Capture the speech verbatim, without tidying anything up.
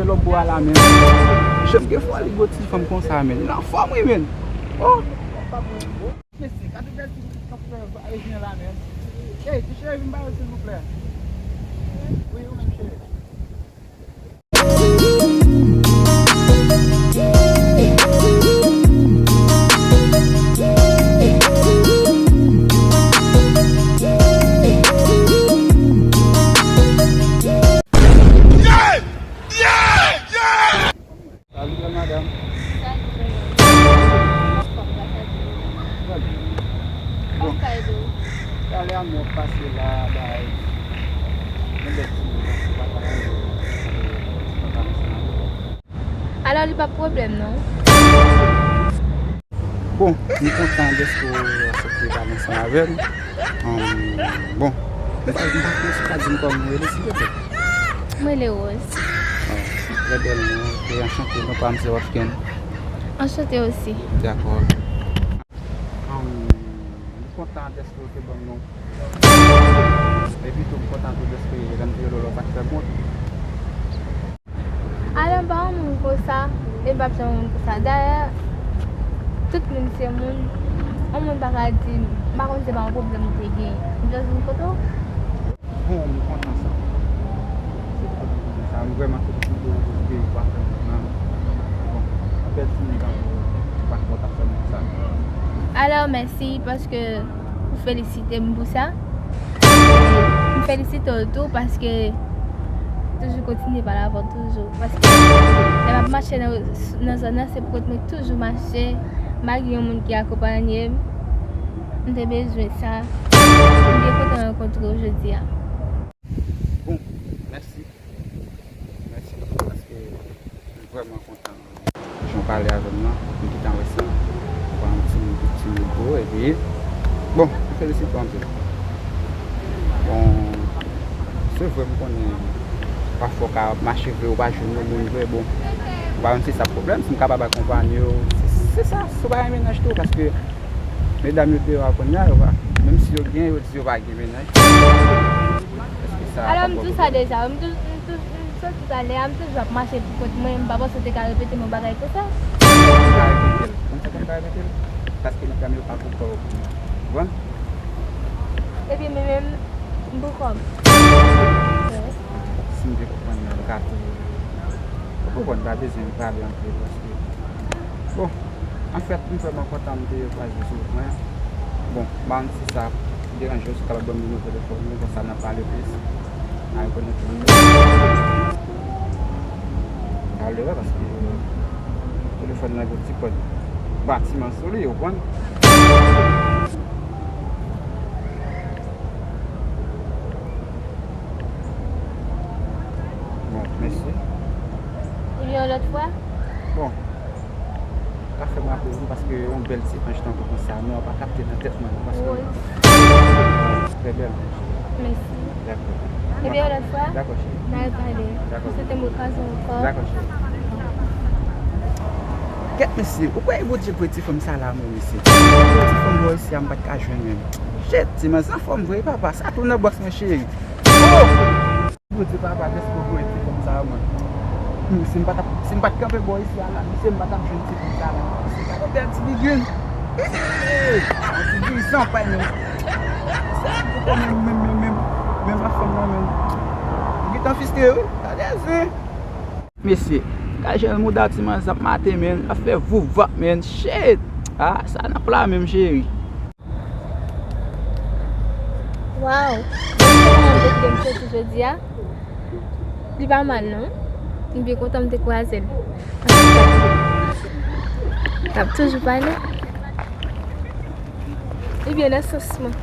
Lòt bò a la, men. Jan m gen fòl gwo ti fanm konsa, men. L anfòm, wi, men. Oh! Mesye, gade bèl ti kòk flè Regina la, men. Ey, ti cheri, vin ba yo, silvouplè. Wi, ou menm, cheri. Salut, madanm. Salut, Jérôme. Anfòm, gras a Dye. Trè byen. Bon. Kòman kay do? Talè a m wè w pase la, bay. Mwen bèt ti moun nan, se pa ta manje, se pa ta ansanm avè w. Alò, li pa pwoblèm, non. Bon, m kontan dèske w aksepte pale ansanm avè m. Ahn, bon, m pa, m pa konnen si w ka di m kòman w rele, silvouplè. Mwen rele Rose. Ah, trè bèl non. E anchante, non pa m se Wafken. Anchante osi. Dakò. Ahn, m kontan dèske w te ban m non. Epi tou, m kontan tou dèske lè m te rele w la, w pa t fè kont. Alò, m pa yon moun konsa, e m p ap janm yon moun konsa. Dayè, tout moun se moun. Yon moun pa ka di, m pa konn se pa yon pwoblèm ou te gen. M just vin kote w. Bon, m kontan sa. Se kontan sa. M vrèman felisite w pou ke w pa fè moun nan. Bon, yon bèl timoun tankou w, ou pa t konn w t ap fè moun sa. Alò, mèsi paske ou felisite m pou sa. M felisite w tou paske toujou kontinye pale avè w toujou. Paske lè m ap mache nan, nan zòn nan, se pou kote mwen toujou mache. M pa gen yon moun ki akonpanye m. M te bezwen sa. M byen kontan rankontre w jodi a. Bon, mèsi. Mèsi paske m vrèman kontan. Jan w pale avè m nan, m gentan wè sa. Ou pa yon timoun ki timid vre, epi, bon, m felisite w anpil. Bon, se vre, m konnen pafwa w ka ap mache vre, ou pa jwenn yon moun vre, bon, ou pa konn si sa pwoblèm, si m kapab akonpanye w, se, se sa, si w pa gen mennaj tou, paske medam yo deyò a kounye a, yo pa, menm si yo gen, yo di yo pa gen mennaj. Èske sa pa pwoblèm? Alò, m di w sa deja, m tou, m tou, m soti talè a, m toujou ap mache pou kont mwen, m pa panse w te ka repete m yon bagay konsa. Mwen ka repete l. Konn sa fè m ka repete l? Paske medam yo pa pou kò yo pou mwen. Ou konprann? Epi mwen menm, m pou kò m. Si m te konprann nan, m ka tou. Ou konprann, pa bezwen pale anpil paske, bon, anfèt, m vrèman kontan m te kwaze sou wout mwen. Bon, m pa konn si sa ap deranje w, si w kapab ban m nimewo telefòn ou, konsa n a pale plis. N a rekonèt nou. Talè a, paske telefòn nan gen ti kòd batiman sou li, ou konprann? Bon, mèsi. Ebyen, yon lòt fwa? Bon. Ka fè m raple nou, paske yon bèl ti anj tankou konsa, non, pa kapte nan tèt mwen, non, paske... Rose. Trè bèl. Mèsi. Dakò. Ebyen, yon lòt fwa, dakò, cheri, n a repale. Dakò. M swete m rekwaze w ankò. Dakò, cheri. Kèt mesye, ou kwè Bondye voye ti fanm sa la, mwen, mesye? Ti fanm bò isi a, m pa t ka jwenn menm. Shit, ti manzè anfòm vre, papa. Sa tou nan bòs mwen, cheri. Oh! Bondye papa, dèske w voye ti fanm sa a, mwen. Hmm, si m pa t ap, si m pa t kanpe bò isi a la, mesye, m pa t ap jwenn ti fanm sa a la. Gade bèl ti figi l. Hey! Yon ti dizan pay menm. Sa poko menm, menm, menm, menm, menm ak fanm nan menm. Ou gentan fistre, wi. Gade zen. Mesye, gade jan mouda ti manzè ap mate, menn. L ap fè vouvap, menn. Shit! Ah, sa nan pla menm, cheri. Waw! Mwen te kite m soti jodi a. Li pa mal non. M byen kontan m te kwaze l. L ap toujou pale. Li byen nan sans mwen.